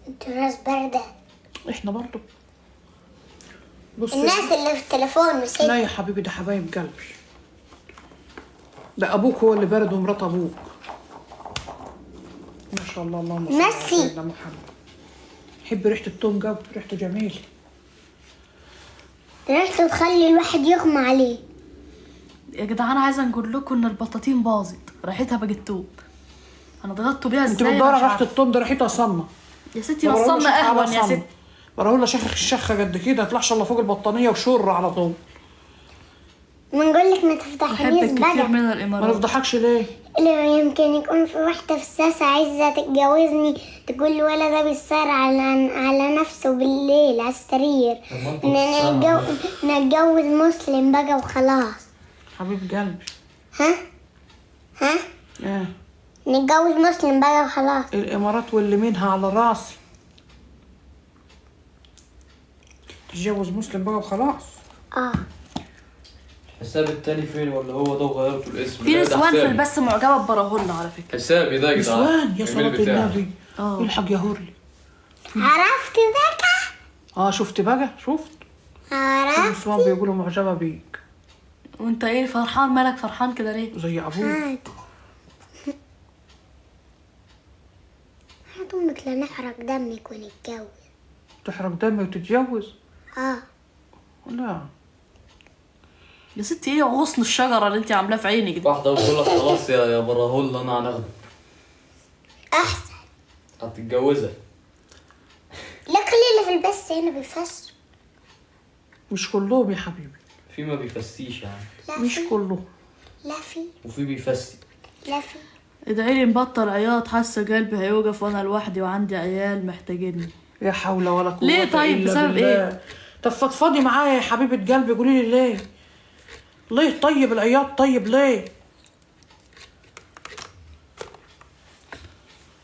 انتوا ناس باردة. احنا برضو بص. الناس اللي في التليفون مش لا يا حبيبي، ده حبايب قلبي، ده ابوك هو اللي بارد ومرات ابوك. ما شاء الله، اللهم صل على سيدنا محمد. حب ريحه التوم قوي، ريحته جميلة. ريحته تخلي الواحد يغمى عليه. يا جدعان عايزه نقول لكم ان البطاطين باظت، ريحتها بقت توم. انا ضغطت بيها ازاي؟ انت بتدوري على ريحه التوم ده، ريحتها صنه يا ستي. ما الصنه اهون يا ستي. براهولا شخخ الشخه قد كده، يطلعش الا فوق البطانيه وشر على طول. ما نقول لك ما تفضحنيش بقى. كتير من الامارات. ما نفضحكش ليه؟ لو يمكن يكون في واحدة في الساسة عايزة تتجوزني، تقول ولا ده بيسهر على نفسه بالليل على السرير. نتجوز مسلم بقى وخلاص. حبيب قلبي. ها؟ ها؟ ايه؟ نتجوز مسلم بقى وخلاص. الامارات واللي منها على راسي. تتجوز مسلم بقى وخلاص. اه. الحساب التاني فين ولا هو ده وغيرته الاسم؟ في نسوان في البث معجبه ببراهولنا على فكرة. حسابي ده يا جدعان. نسوان يا صلاة النبي. الحق يا هورلي. عرفت بقى؟ اه شفت بقى؟ شفت؟ عرفت. نسوان بيقولوا معجبه بيك. وانت ايه فرحان؟ مالك فرحان كده ليه؟ زي ابوك. هات امك لا نحرق دمك ونتجوز. تحرق دمي وتتجوز؟ اه. لا يا ستي ايه غصن الشجرة اللي انت عاملاه في عينك ده؟ واحدة بتقول لك خلاص يا براهول انا هناخده. احسن. هتتجوزها. لا كل اللي في البث هنا بيفسوا. مش كلهم يا حبيبي. في ما بيفسيش يعني. لا مش كلهم. لا في. وفي بيفسي. لا في. ادعي لي نبطل عياط، حاسه قلبي هيوقف وانا لوحدي وعندي عيال محتاجيني. يا حول ولا قوة ليه طيب؟ إلا بسبب بالله. ايه؟ طب فضفضي معايا يا حبيبه قلبي، قولي لي ليه؟ ليه طيب العياط؟ طيب ليه؟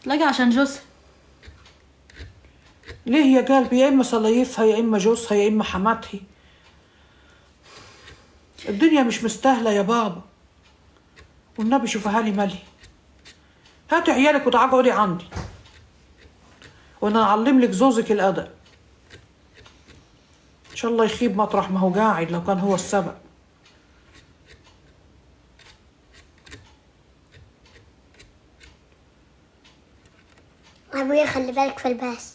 تلاقي عشان جوزها. ليه يا قلبي؟ يا اما صلايفها يا اما جوزها يا اما حماتها. الدنيا مش مستاهلة يا بابا. والنبي شوفها لي مالي. هاتي عيالك وتعالي اقعدي عندي، وانا اعلم لك زوزك الادب. ان شاء الله يخيب مطرح ما هو قاعد لو كان هو السبب. ابويا خلي بالك في الباس.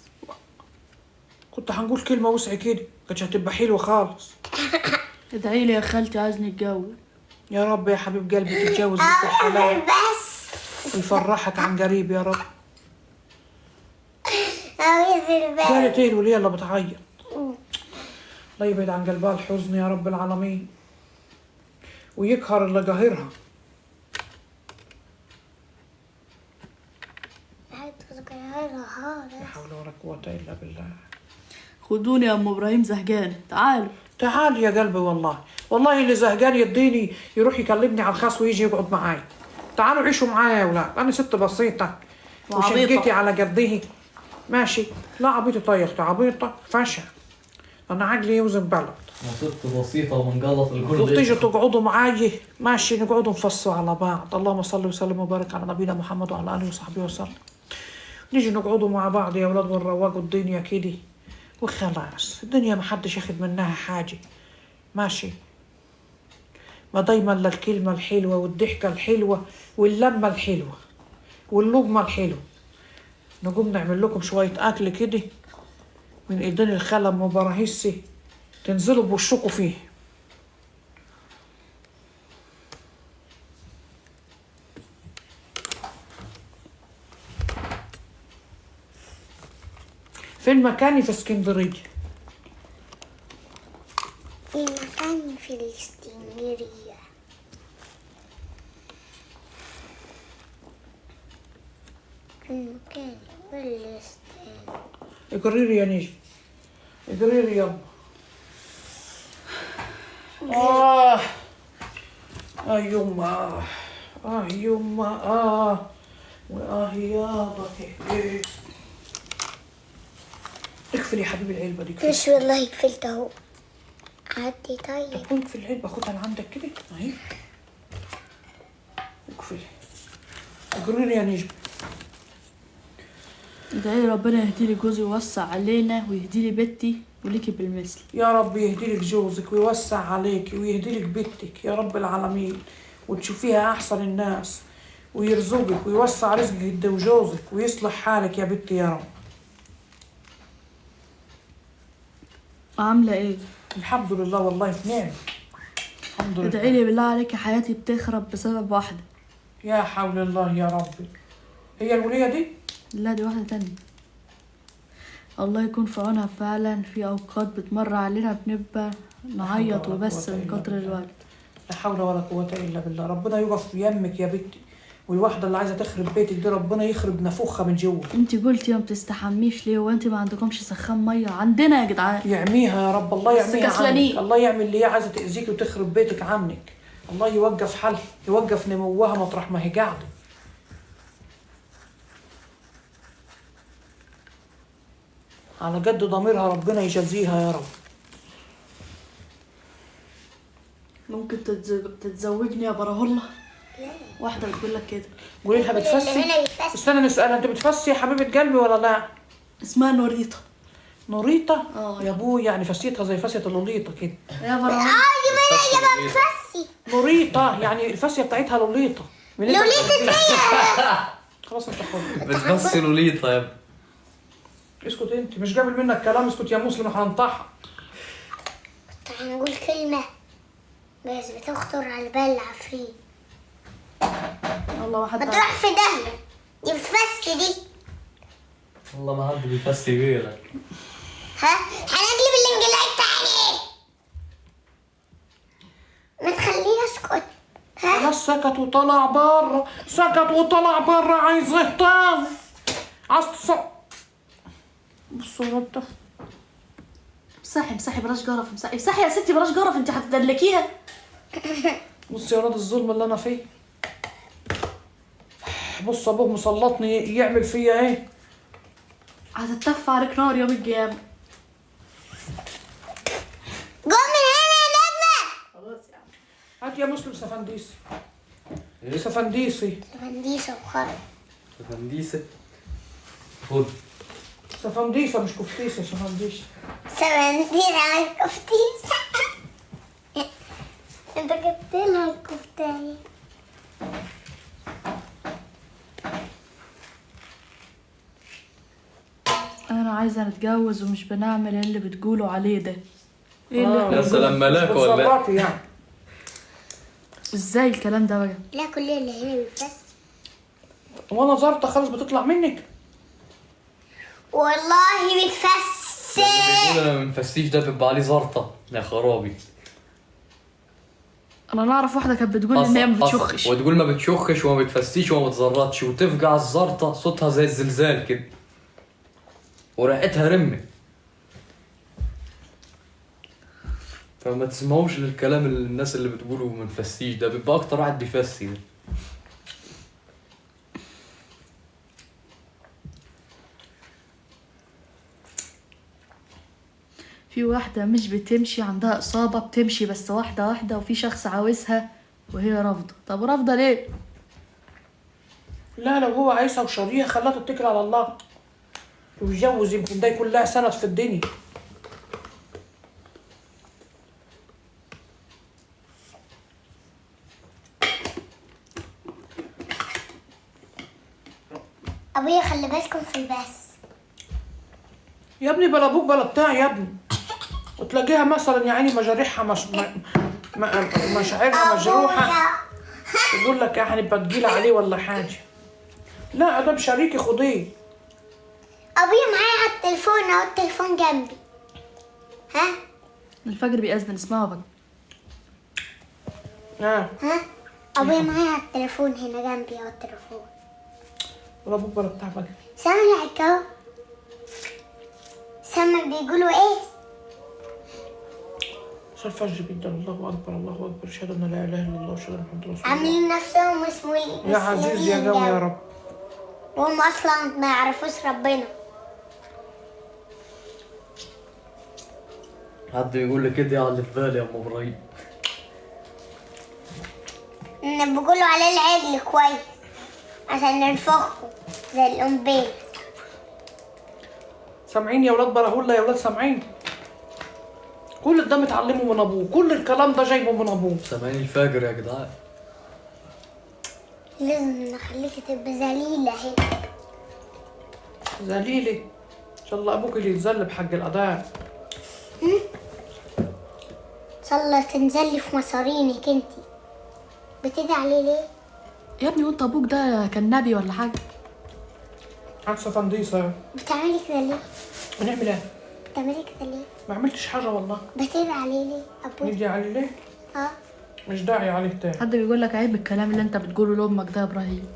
كنت هنقول كلمة وسع كده كانتش هتبقى حلوة خالص. ادعي لي يا خالتي عايزني اتجوز. يا رب يا حبيب قلبي تتجوز بنت الحلال ويفرحك عن قريب يا رب. قالت ايه الوليه اللي بتعيط؟ الله يبعد عن قلبها الحزن يا رب العالمين، ويقهر اللي قاهرها. لا حول ولا قوة إلا بالله. خدوني يا أم إبراهيم زهقان، تعالوا. تعال يا قلبي، والله والله اللي زهقان يديني يروح يكلمني على الخاص ويجي يقعد معاي. تعالوا عيشوا معايا يا ولاد، أنا ست بسيطة وشقتي على قديه. ماشي. لا عبيطة طيب يا أختي، عبيطة فشة. أنا عقلي يوزن بلد. ست بسيطة ومنقلط الكل. وتيجوا تقعدوا معاي، ماشي، نقعدوا نفصوا على بعض. اللهم صل وسلم وبارك على نبينا محمد وعلى آله وصحبه وسلم. نيجي نقعدوا مع بعض يا ولاد ونروقوا الدنيا كده وخلاص. الدنيا ما حدش ياخد منها حاجة، ماشي. ما دايما للكلمة الحلوة والضحكة الحلوة واللمة الحلوة واللقمة الحلوة. نقوم نعمل لكم شوية أكل كده من إيدين الخالة أم براهيسي، تنزلوا بوشكوا فيه. فين مكاني في اسكندرية؟ في مكاني في الاسكندرية. في مكاني في الاسكندرية. اقري لي يا نجم، اقري لي يلا. آه آه يما، آه يما، آه وآه يابا. اقفل يا حبيبي العلبة دي. مش والله قفلت اهو. عدي طيب. طب اقفل العلبة، خدها لعندك كده اهي. اقفلي. اجري لي يا نجم. ادعي ربنا يهدي لي جوزي ويوسع علينا ويهدي لي بنتي وليكي بالمثل. يا رب يهدي لك جوزك ويوسع عليك ويهدي لك بنتك يا رب العالمين، وتشوفيها احسن الناس، ويرزقك ويوسع رزقك انت وجوزك ويصلح حالك يا بنتي يا رب. عامله ايه؟ الحمد لله والله في نعمه، الحمد لله. ادعي لي بالله عليك، حياتي بتخرب بسبب واحدة. يا حول الله يا ربي. هي الوليه دي؟ لا دي واحدة تانية. الله يكون في عونها فعلا، في اوقات بتمر علينا بنبقى نعيط وبس من كتر الوقت. لا حول ولا قوة الا بالله. ربنا يقف في يمك يا بنتي، والواحده اللي عايزه تخرب بيتك دي ربنا يخرب نافوخها من جوه. انت قلتي ما بتستحميش ليه؟ وانت ما عندكمش سخان مية؟ عندنا يا جدعان. يعميها يا رب، الله يعميها عنك، الله يعمل اللي هي عايزه تاذيكي وتخرب بيتك عنك. الله يوقف حل، يوقف نموها مطرح ما هي قاعدة. على قد ضميرها ربنا يجازيها يا رب. ممكن تتزوجني يا براهولة؟ واحدة بتقول لك كده. قولي لها بتفسي؟ استنى نسألها، انت بتفسي يا حبيبة قلبي ولا لا؟ اسمها نوريتا. نوريتا؟ يا ابوي يعني فسيتها زي فسية اللوليطة كده. يا براهولة. يا بتفسي. نوريتا يعني الفسية بتاعتها لوليطة. لوليطة ايه؟ خلاص انت حر. بتفسي لوليطة يا ابني. اسكت انت، مش قابل منك كلام. اسكت يا مسلم هنطحك. كنت هنقول كلمة بس بتخطر على بال العفريت. والله ما حد بتروح في داهية. دي بتفسي دي. والله ما حد بيفسي غيرك. ها؟ هنقلب الانجليزي تاني. ما تخليه يسكت. ها؟ خلاص سكت وطلع بره، سكت وطلع بره، عايز يهتم. عايز بصوا يا رب. امسحي امسحي بلاش جرف، امسحي امسحي يا ستي بلاش جرف، انت هتدلكيها. بصي يا ولاد الظلم اللي انا فيه. بص ابوه مسلطني يعمل فيا ايه. هتتف عليك نار يوم القيامة. قوم من هنا يا نجمة. خلاص يا عم. هات يا مسلم سفنديسي. إيه؟ سفنديسي. سفنديسة وخرا. سفنديسة. خد. سفنديسة مش كفتيسة، سفنديسة. سفنديسة مش كفتيسة. انت جبت لها الكفتاية. انا عايزة نتجوز ومش بنعمل اللي بتقولوا عليه ده. ايه اللي يا سلام ملاك ولا يعني؟ ازاي الكلام ده بقى؟ لا كل اللي هنا بيفس. وانا زرطة خالص بتطلع منك. والله بتفسي. بيقول انا ما بنفسيش ده بيبقى عليه زرطة يا خرابي. انا نعرف واحدة كانت بتقول ان هي ما بتشخش، وتقول ما بتشخش وما بتفسيش وما بتزرطش، وتفجع الزرطة صوتها زي الزلزال كده وريحتها رمة. فما تسمعوش للكلام اللي الناس اللي بتقوله ما نفسيش ده، بيبقى اكتر واحد بيفسي ده. في واحدة مش بتمشي عندها إصابة، بتمشي بس واحدة واحدة، وفي شخص عاوزها وهي رافضة. طب رافضة ليه؟ لا لو هو عايزها وشاريها خلاها تتكل على الله ويتجوز، يمكن ده يكون لها سند في الدنيا. أبويا خلي بالكم في البث. يا ابني بلا أبوك بلا بتاع يا ابني. وتلاقيها مثلا يا عيني مجاريحها مش مشاعرها مجروحة، تقول لك يعني بتجيل عليه ولا حاجة. لا ده بشريكي خديه. ابويا معايا على التليفون اهو، التليفون جنبي. ها الفجر بيأذن، اسمعوا بقى. ها ابويا معايا على التليفون هنا جنبي اهو التليفون. ولا ابوك ولا بتاع بقى. سامع اهو، سامع بيقولوا ايه؟ الفجر بيدن. الله اكبر الله اكبر، اشهد ان لا اله الا الله واشهد ان محمد رسول الله. عاملين نفسهم مسلمين يا عزيز يا قوي يا رب، وهم اصلا ما يعرفوش ربنا. حد بيقول لي كده على اللي في بالي يا ام ابراهيم. بيقولوا عليه العجل كويس عشان ننفخه زي القنبلة. سامعين يا ولاد براهولا يا ولاد؟ سامعين؟ كل ده متعلمة من ابوه، كل الكلام ده جايبه من ابوه. سامعين الفجر يا جدعان. لازم نخليك تبقى ذليلة هنا. ذليلة؟ ان شاء الله ابوك اللي يتذل بحق الاداء. ان شاء الله تنزلي في مصارينك انتي. بتدعي عليه ليه؟ يا ابني وانت ابوك ده كان نبي ولا حاجة؟ عكسة تنديسة. بتعملي كده ليه؟ بنعمل ايه؟ بتعملي كده ليه؟ ما عملتش حاجة والله. بتدعي عليه ليه؟ ابوك ندعي عليه ليه؟ اه مش داعي عليه تاني. حد بيقول لك عيب الكلام اللي انت بتقوله لامك ده يا ابراهيم.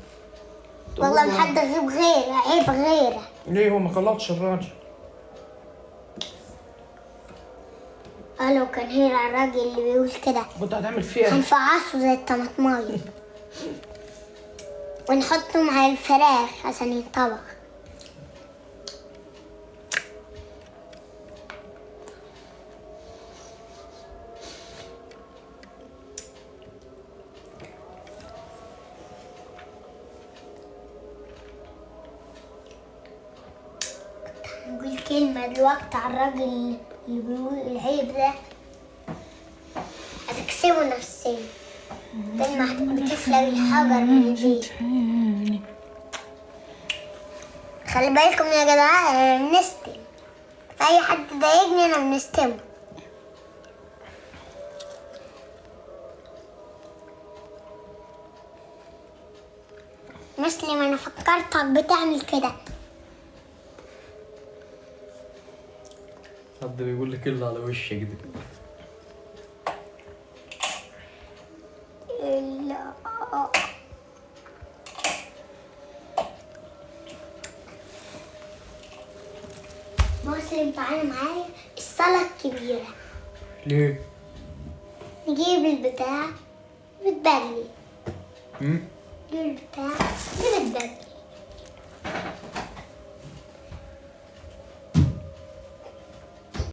والله ما حد غيب غيره، عيب غيره. ليه هو ما غلطش الراجل؟ لو كان هنا الراجل اللي بيقول كده كنت هتعمل فيه ايه؟ هنفعصه زي الطماطمايه ونحطه مع الفراخ عشان ينطبخ. نقول كلمة دلوقتي على الراجل اللي بيقول العيب ده هتكسبه نفسيا. كلمة بتفلق الحجر من البيت. خلي بالكم يا جدعان، انا بنستم. اي حد ضايقني انا بنستمه. مسلم انا فكرتك بتعمل كده. حد بيقول لك اللي على وشك دي. لا مسلم تعالى معايا الصالة الكبيرة. ليه؟ نجيب البتاع بتبلي. نجيب البتاع بتبلي.